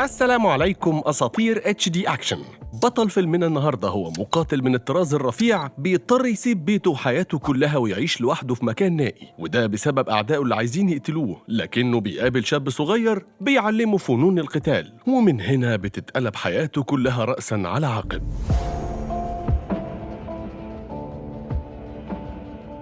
السلام عليكم أساطير HD Action. بطل فيلمنا النهارده هو مقاتل من الطراز الرفيع بيضطر يسيب بيته وحياته كلها ويعيش لوحده في مكان نائي، وده بسبب أعدائه اللي عايزين يقتلوه. لكنه بيقابل شاب صغير بيعلمه فنون القتال، ومن هنا بتتقلب حياته كلها رأسا على عقب.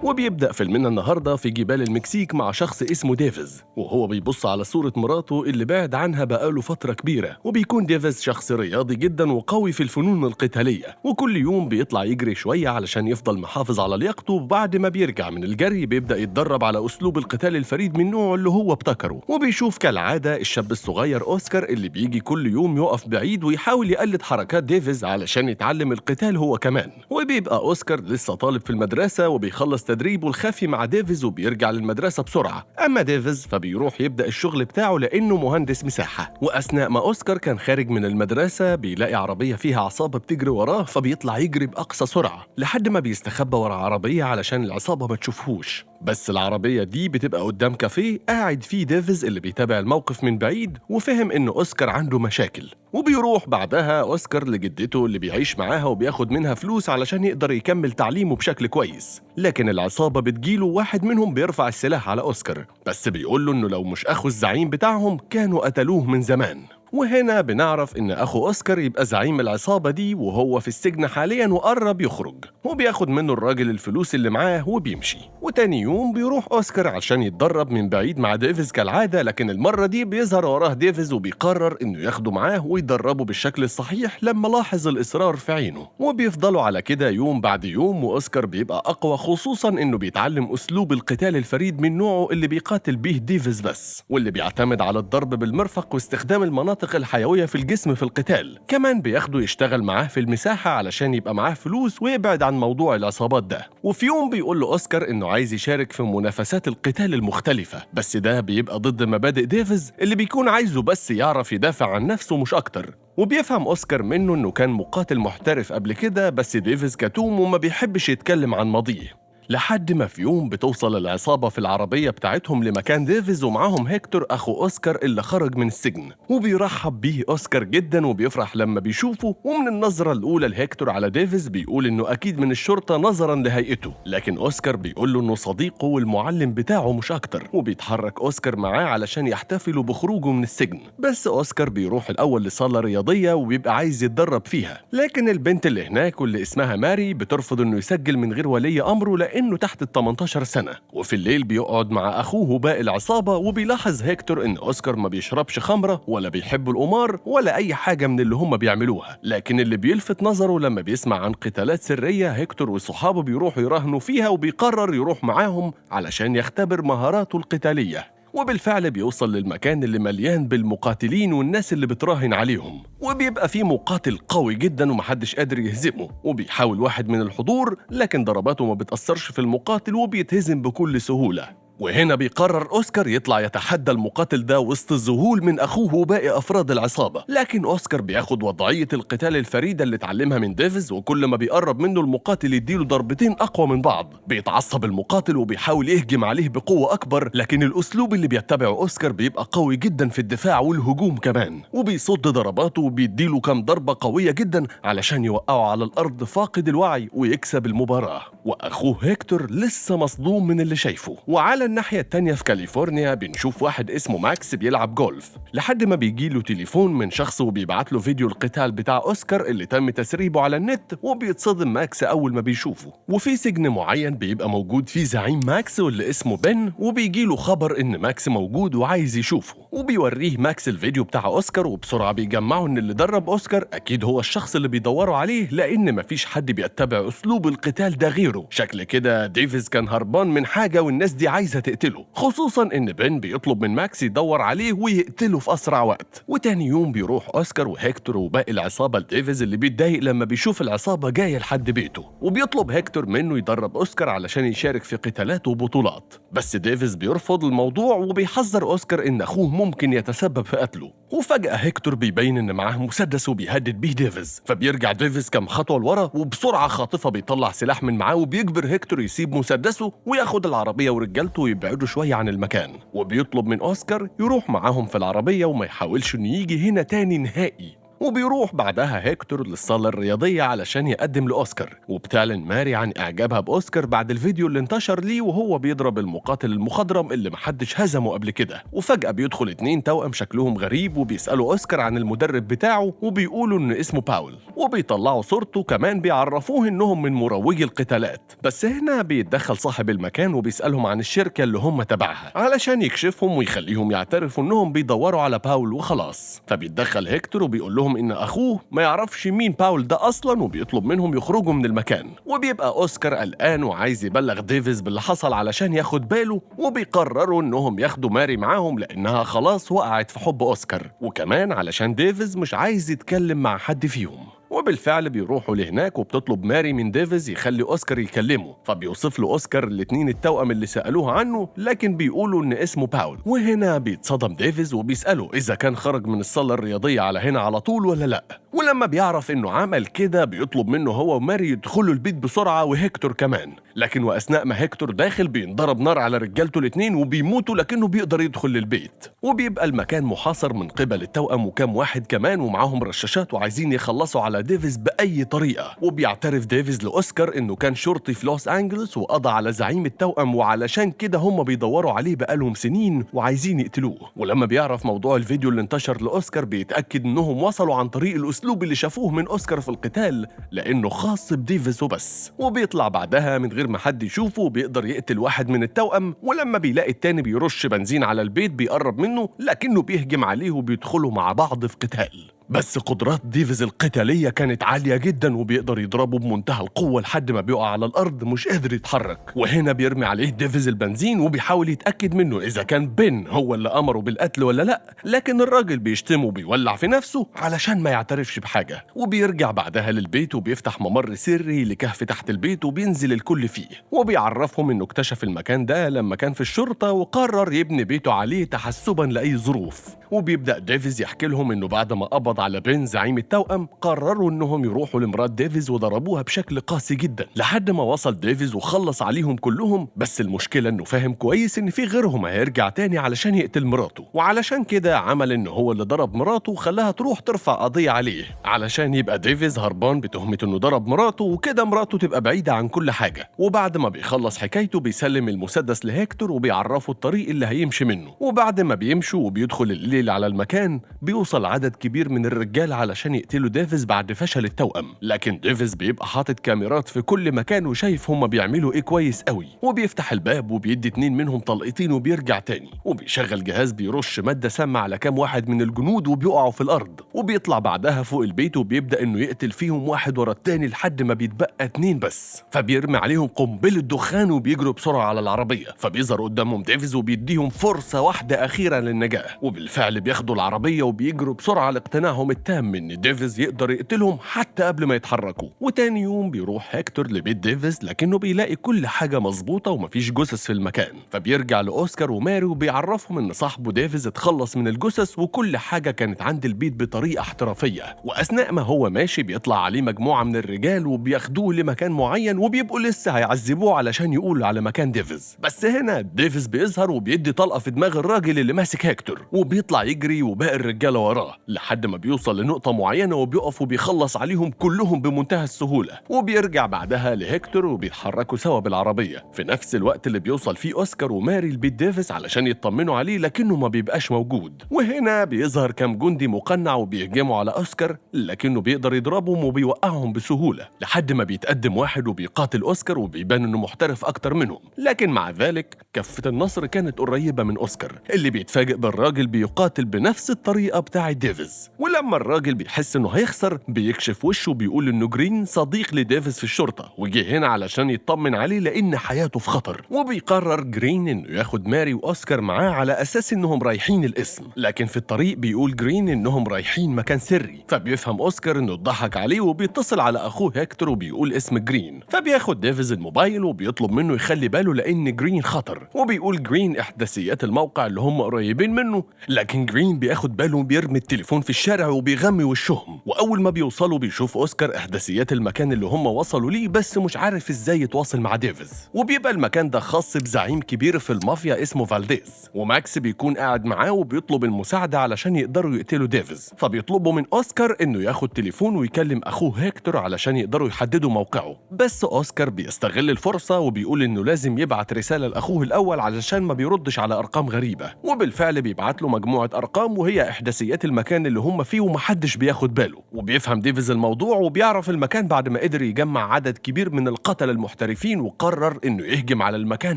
وبيبدأ فيلمنا النهاردة في جبال المكسيك مع شخص اسمه ديفيز، وهو بيبص على صورة مراته اللي بعد عنها بقاله فترة كبيرة. وبيكون ديفيز شخص رياضي جدا وقوي في الفنون القتالية، وكل يوم بيطلع يجري شوية علشان يفضل محافظ على لياقته. وبعد ما بيرجع من الجري بيبدأ يتدرب على أسلوب القتال الفريد من نوعه اللي هو ابتكره. وبيشوف كالعادة الشاب الصغير أوسكار اللي بيجي كل يوم يقف بعيد ويحاول يقلد حركات ديفيز علشان يتعلم القتال هو كمان. وبيبقى أوسكار لسه طالب في المدرسة وبيخلص تدريبه الخفي مع ديفيز وبيرجع للمدرسة بسرعة. أما ديفيز فبيروح يبدأ الشغل بتاعه لأنه مهندس مساحة. وأثناء ما أوسكار كان خارج من المدرسة بيلاقي عربية فيها عصابة بتجري وراه، فبيطلع يجري بأقصى سرعة لحد ما بيستخبى ورا عربية علشان العصابة ما تشوفهوش. بس العربية دي بتبقى قدام كافيه قاعد فيه ديفيز اللي بيتابع الموقف من بعيد وفهم إن أوسكار عنده مشاكل. وبيروح بعدها أوسكار لجدته اللي بيعيش معاها وبياخد منها فلوس علشان يقدر يكمل تعليمه بشكل كويس. لكن العصابة بتجيله، واحد منهم بيرفع السلاح على أوسكار، بس بيقوله إنه لو مش أخو الزعيم بتاعهم كانوا قتلوه من زمان. وهنا بنعرف إن أخو أوسكار يبقى زعيم العصابة دي وهو في السجن حاليا وقرب يخرج، وبياخد منه الراجل الفلوس اللي معاه وبيمشي. وتاني يوم بيروح أوسكار عشان يتدرب من بعيد مع ديفيز كالعادة، لكن المرة دي بيظهر وراه ديفيز وبيقرر إنه ياخده معاه ويدربه بالشكل الصحيح لما لاحظ الإصرار في عينه. وبيفضلوا على كده يوم بعد يوم، وأوسكار بيبقى أقوى، خصوصا إنه بيتعلم أسلوب القتال الفريد من نوعه اللي بيقاتل بيه ديفيز بس، واللي بيعتمد على الضرب بالمرفق واستخدام المناطق الحيوية في الجسم في القتال. كمان بياخده يشتغل معاه في المساحة علشان يبقى معاه فلوس ويبعد عن موضوع العصابات ده. وفي يوم بيقول له أوسكار إنه عايز يشارك في منافسات القتال المختلفة، بس ده بيبقى ضد مبادئ ديفيز اللي بيكون عايزه بس يعرف يدافع عن نفسه مش أكتر. وبيفهم أوسكار منه إنه كان مقاتل محترف قبل كده، بس ديفيز كتوم وما بيحبش يتكلم عن ماضيه. لحد ما في يوم بتوصل العصابة في العربية بتاعتهم لمكان ديفيز ومعاهم هيكتور أخو أوسكار اللي خرج من السجن، وبيرحب بيه أوسكار جدا وبيفرح لما بيشوفه. ومن النظرة الأولى لهيكتور على ديفيز بيقول إنه أكيد من الشرطة نظرا لهيئته، لكن أوسكار بيقول له إنه صديقه والمعلم بتاعه مش أكتر. وبيتحرك أوسكار معاه علشان يحتفلوا بخروجه من السجن، بس أوسكار بيروح الأول لصالة رياضية وبيبقى عايز يتدرب فيها، لكن البنت اللي هناك واللي اسمها ماري بترفض إنه يسجل من غير ولي أمره لأنه تحت ال 18 سنة. وفي الليل بيقعد مع أخوه وباقي العصابة، وبيلاحظ هيكتور إن أوسكار ما بيشربش خمرة ولا بيحب القمار ولا أي حاجة من اللي هم بيعملوها. لكن اللي بيلفت نظره لما بيسمع عن قتالات سرية هيكتور وصحابه بيروحوا يراهنوا فيها، وبيقرر يروح معاهم علشان يختبر مهاراته القتالية. وبالفعل بيوصل للمكان اللي مليان بالمقاتلين والناس اللي بتراهن عليهم، وبيبقى فيه مقاتل قوي جدا ومحدش قادر يهزمه. وبيحاول واحد من الحضور لكن ضرباته ما بتأثرش في المقاتل وبيتهزم بكل سهولة. وهنا بيقرر أوسكار يطلع يتحدى المقاتل ده وسط الذهول من أخوه وباقي أفراد العصابة، لكن أوسكار بياخد وضعية القتال الفريدة اللي اتعلمها من ديفيز، وكل ما بيقرب منه المقاتل يديله ضربتين أقوى من بعض. بيتعصب المقاتل وبيحاول يهجم عليه بقوة أكبر، لكن الأسلوب اللي بيتبعه أوسكار بيبقى قوي جدا في الدفاع والهجوم كمان، وبيصد ضرباته وبيديله كام ضربة قوية جدا علشان يوقعه على الأرض فاقد الوعي ويكسب المباراة. وأخوه هيكتور لسه مصدوم من اللي شايفه. وعلى الناحية التانية في كاليفورنيا بنشوف واحد اسمه ماكس بيلعب جولف، لحد ما بيجيله تليفون من شخص وبيبعت له فيديو القتال بتاع أوسكار اللي تم تسريبه على النت، وبيتصدم ماكس أول ما بيشوفه. وفي سجن معين بيبقى موجود فيه زعيم ماكس واللي اسمه بن، وبيجيله خبر إن ماكس موجود وعايز يشوفه، وبيوريه ماكس الفيديو بتاع أوسكار، وبسرعة بيجمعوا إن اللي درب أوسكار أكيد هو الشخص اللي بيدوروا عليه، لأن مفيش حد بيتبع أسلوب القتال ده غيره. شكل كده ديفيز كان هربان من حاجة والناس دي عايزة تقتله، خصوصا ان بن بيطلب من ماكس يدور عليه ويقتله في اسرع وقت. وتاني يوم بيروح اوسكار وهيكتور وباقي العصابه لديفيز اللي بيتضايق لما بيشوف العصابه جايه لحد بيته، وبيطلب هيكتور منه يدرب اوسكار علشان يشارك في قتالات وبطولات، بس ديفيز بيرفض الموضوع وبيحذر اوسكار ان اخوه ممكن يتسبب في قتله. وفجأة هيكتور بيبين ان معاه مسدس وبيهدد بيه ديفيز، فبيرجع ديفيز كم خطوة لورا وبسرعة خاطفة بيطلع سلاح من معاه وبيجبر هيكتور يسيب مسدسه وياخد العربية ورجالته ويبعدوا شوية عن المكان، وبيطلب من أوسكار يروح معاهم في العربية وما يحاولش إنه يجي هنا تاني نهائي. وبيروح بعدها هيكتور للصالة الرياضية علشان يقدم لأوسكار، وبتعلن ماري عن إعجابها بأوسكار بعد الفيديو اللي انتشر ليه وهو بيضرب المقاتل المخضرم اللي محدش هزمه قبل كده. وفجأة بيدخل 2 توأم شكلهم غريب وبيسألوا أوسكار عن المدرب بتاعه وبيقولوا إن اسمه باول، وبيطلعوا صورته كمان بيعرفوه إنهم من مروجي القتالات. بس هنا بيتدخل صاحب المكان وبيسألهم عن الشركة اللي هم تبعها علشان يكشفهم ويخليهم يعترفوا إنهم بيدوروا على باول وخلاص. فبيتدخل هيكتور وبيقول لهم إن أخوه ما يعرفش مين باول ده أصلاً، وبيطلب منهم يخرجوا من المكان. وبيبقى أوسكار قلقان وعايز يبلغ ديفيز باللي حصل علشان ياخد باله، وبيقرروا إنهم ياخدوا ماري معاهم لأنها خلاص وقعت في حب أوسكار، وكمان علشان ديفيز مش عايز يتكلم مع حد فيهم. وبالفعل بيروحوا لهناك، وبتطلب ماري من ديفيز يخلي أوسكار يكلمه، فبيوصف له أوسكار الاتنين التوأم اللي سألوه عنه، لكن بيقولوا إن اسمه باول. وهنا بيتصدم ديفيز وبيسأله إذا كان خرج من الصالة الرياضية على هنا على طول ولا لأ، ولما بيعرف إنه عمل كده بيطلب منه هو وماري يدخلوا البيت بسرعة وهيكتور كمان. لكن وأثناء ما هيكتور داخل بينضرب نار على رجالته الاتنين وبيموتوا، لكنه بيقدر يدخل للبيت. وبيبقى المكان محاصر من قبل التوأم وكام واحد كمان ومعاهم رشاشات وعايزين يخلصوا على ديفيز بأي طريقة. وبيعترف ديفيز لأوسكار إنه كان شرطي في لوس أنجلوس وقضى على زعيم التوأم، وعلشان كده هم بيدوروا عليه بقالهم سنين وعايزين يقتلوه. ولما بيعرف موضوع الفيديو اللي انتشر لأوسكار بيتأكد إنهم وصلوا عن طريق الأسلوب اللي شافوه من أوسكار في القتال لأنه خاص بديفيز وبس. وبيطلع بعدها من غير ما حد يشوفه وبيقدر يقتل واحد من التوأم، ولما بيلاقي التاني بيرش بنزين على البيت بيقرب منه لكنه بيهجم عليه وبيدخلوا مع بعض في قتال. بس قدرات ديفيز القتالية كانت عالية جدا وبيقدر يضربه بمنتهى القوة لحد ما بيقع على الأرض مش قادر يتحرك. وهنا بيرمي عليه ديفيز البنزين وبيحاول يتأكد منه إذا كان بن هو اللي أمره بالقتل ولا لأ، لكن الراجل بيشتمه وبيولع في نفسه علشان ما يعترفش بحاجة. وبيرجع بعدها للبيت وبيفتح ممر سري لكهف تحت البيت وبينزل الكل فيه، وبيعرفهم إنه اكتشف المكان ده لما كان في الشرطة وقرر يبني بيته عليه تحسبا لأي ظروف. وبيبدأ ديفيز يحكي لهم إنه بعد ما قبض على بن زعيم التوأم قرروا إنهم يروحوا لمرات ديفيز وضربوها بشكل قاسي جدا لحد ما وصل ديفيز وخلص عليهم كلهم. بس المشكلة إنه فاهم كويس إن في غيرهم هيرجع تاني علشان يقتل مراته، وعلشان كده عمل إنه هو اللي ضرب مراته وخلاها تروح ترفع قضية عليه علشان يبقى ديفيز هربان بتهمة إنه ضرب مراته، وكده مراته تبقى بعيدة عن كل حاجة. وبعد ما بيخلص حكايته بيسلم المسدس لهيكتور وبيعرفه الطريق اللي هيمشي منه. وبعد ما بيمشوا وبيدخل الليل على المكان بيوصل عدد كبير من الرجال علشان يقتلوا ديفيز بعد فشل التوأم، لكن ديفيز بيبقى حاطط كاميرات في كل مكان وشايف هما بيعملوا ايه كويس قوي. وبيفتح الباب وبيدي 2 منهم طلقتين وبيرجع تاني، وبيشغل جهاز بيرش مادة سامة على كام واحد من الجنود وبيقعوا في الأرض. وبيطلع بعدها فوق البيت وبيبدأ انه يقتل فيهم واحد ورا التاني لحد ما بيتبقى 2 بس، فبيرمي عليهم قنبلة دخان وبيجروا بسرعة على العربية. فبيظهر قدامهم ديفيز وبيديهم فرصة واحدة أخيرة للنجاة، وبالفعل بياخدوا العربية وبيجروا بسرعة لاقتناعهم التام إن ديفيز يقدر يقتلهم حتى قبل ما يتحركوا. وتاني يوم بيروح هيكتور لبيت ديفيز لكنه بيلاقي كل حاجة مظبوطة ومفيش جثث في المكان. فبيرجع لأوسكار وماري وبيعرفهم إن صاحبه ديفيز اتخلص من الجثث وكل حاجة كانت عند البيت بطريقة احترافية. وأثناء ما هو ماشي بيطلع عليه مجموعة من الرجال وبياخدوه لمكان معين وبيبقوا لسه هيعذبوه علشان يقولوا على مكان ديفيز. بس هنا ديفيز بيظهر وبيدي طلقة في دماغ الراجل اللي ماسك هيكتور وبيطلع يجري وباقي الرجالة وراه لحد ما بيوصل لنقطة معينة وبيقف وبيخلص عليهم كلهم بمنتهى السهولة. وبيرجع بعدها لهيكتور وبيتحركوا سوا بالعربية في نفس الوقت اللي بيوصل فيه أوسكار وماري لبيت ديفيز علشان يطمنوا عليه لكنه ما بيبقاش موجود. وهنا بيظهر كام جندي مقنع وبيهجموا على أوسكار لكنه بيقدر يضربهم وبيوقعهم بسهولة لحد ما بيتقدم واحد وبيقاتل أوسكار وبيبان إنه محترف أكتر منهم. لكن مع ذلك كفة النصر كانت قريبة من أوسكار اللي بيتفاجئ بالراجل بيقاتل بنفس الطريقة بتاعة ديفيز. ولما الراجل بيحس إنه هيخسر بيكشف وشه وبيقول إنه جرين صديق لديفيز في الشرطة وجه هنا علشان يطمن عليه لأن حياته في خطر. وبيقرر جرين إنه ياخد ماري وأوسكار معاه على أساس إنهم رايحين القسم، لكن في الطريق بيقول جرين إنهم رايحين مكان سري. فبيفهم أوسكار إنه اتضحك عليه وبيتصل على أخوه هيكتور وبيقول اسم جرين. فبياخد ديفيز الموبايل وبيطلب منه يخلي باله لأن جرين خطر، وبيقول جرين إحداثيات الموقع اللي هم قريبين منه، لكن جرين بياخد باله وبيرمي التليفون في الشارع الشارع وبيغمي وشهم. واول ما بيوصلوا بيشوف اوسكار احداثيات المكان اللي هم وصلوا ليه، بس مش عارف ازاي يتواصل مع ديفيز. وبيبقى المكان ده خاص بزعيم كبير في المافيا اسمه فالديز، وماكس بيكون قاعد معاه وبيطلب المساعدة علشان يقدروا يقتلوا ديفيز. فبيطلبوا من اوسكار انه ياخد تليفون ويكلم اخوه هيكتور علشان يقدروا يحددوا موقعه، بس اوسكار بيستغل الفرصة وبيقول انه لازم يبعت رسالة لاخوه الاول علشان ما بيردش على ارقام غريبة. وبالفعل بيبعت له مجموعة ارقام وهي احداثيات المكان اللي هم فيه ومحدش بياخد باله. وبيفهم ديفيز الموضوع وبيعرف المكان بعد ما قدر يجمع عدد كبير من القتلة المحترفين، وقرر انه يهجم على المكان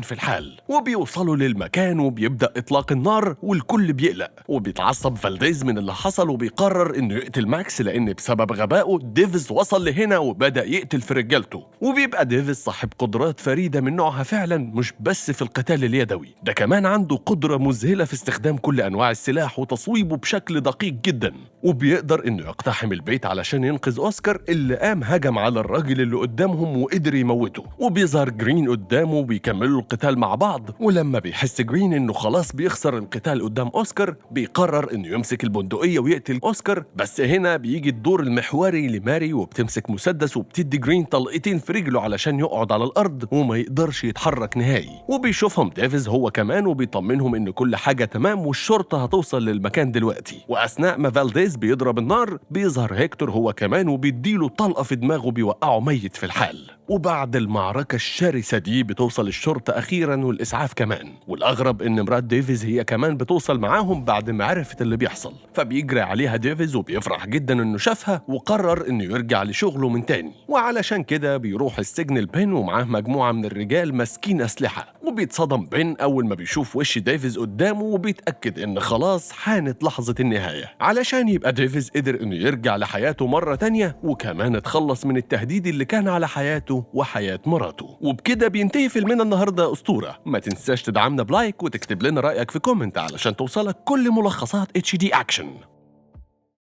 في الحال. وبيوصلوا للمكان وبيبدأ اطلاق النار والكل بيقلق، وبيتعصب فالديز من اللي حصل وبيقرر انه يقتل ماكس لان بسبب غبائه ديفيز وصل لهنا وبدأ يقتل في رجالته. وبيبقى ديفيز صاحب قدرات فريدة من نوعها فعلا، مش بس في القتال اليدوي، ده كمان عنده قدرة مذهلة في استخدام كل أنواع السلاح وتصويبه بشكل دقيق جدا. وبيقدر انه يقتحم البيت علشان ينقذ اوسكار اللي قام هجم على الراجل اللي قدامهم وقدر يموته. وبيظهر جرين قدامه وبيكملوا القتال مع بعض. ولما بيحس جرين انه خلاص بيخسر القتال قدام اوسكار بيقرر انه يمسك البندقية ويقتل اوسكار، بس هنا بيجي الدور المحوري لماري وبتمسك مسدس وبتدي جرين طلقتين في رجله علشان يقعد على الارض وما يقدرش يتحرك نهائي. وبيشوفهم ديفيز هو كمان وبيطمنهم ان كل حاجة تمام والشرطة هتوصل للمكان دلوقتي. واثناء ما فالديز بيضرب النار بيظهر هيكتور هو كمان وبيديله طلقة في دماغه بيوقعه ميت في الحال. وبعد المعركة الشرسة دي بتوصل الشرطة أخيرا والإسعاف كمان، والأغرب إن مرات ديفيز هي كمان بتوصل معاهم بعد ما عرفت اللي بيحصل. فبيجري عليها ديفيز وبيفرح جدا إنه شافها وقرر إنه يرجع لشغله من تاني. وعلشان كده بيروح السجن البين ومعاه مجموعة من الرجال ماسكين أسلحة، وبيتصدم بين أول ما بيشوف وش ديفيز قدامه وبيتأكد إن خلاص حانت لحظة النهاية علشان يبقى ديفيز قدر إنه يرجع لحياته مرة تانية، وكمان اتخلص من التهديد اللي كان على حياته وحياة مراته. وبكده بينتهي فيلمنا النهاردة أسطورة. ما تنساش تدعمنا ب like وتكتب لنا رأيك في comment علشان توصلك كل ملخصات HD Action.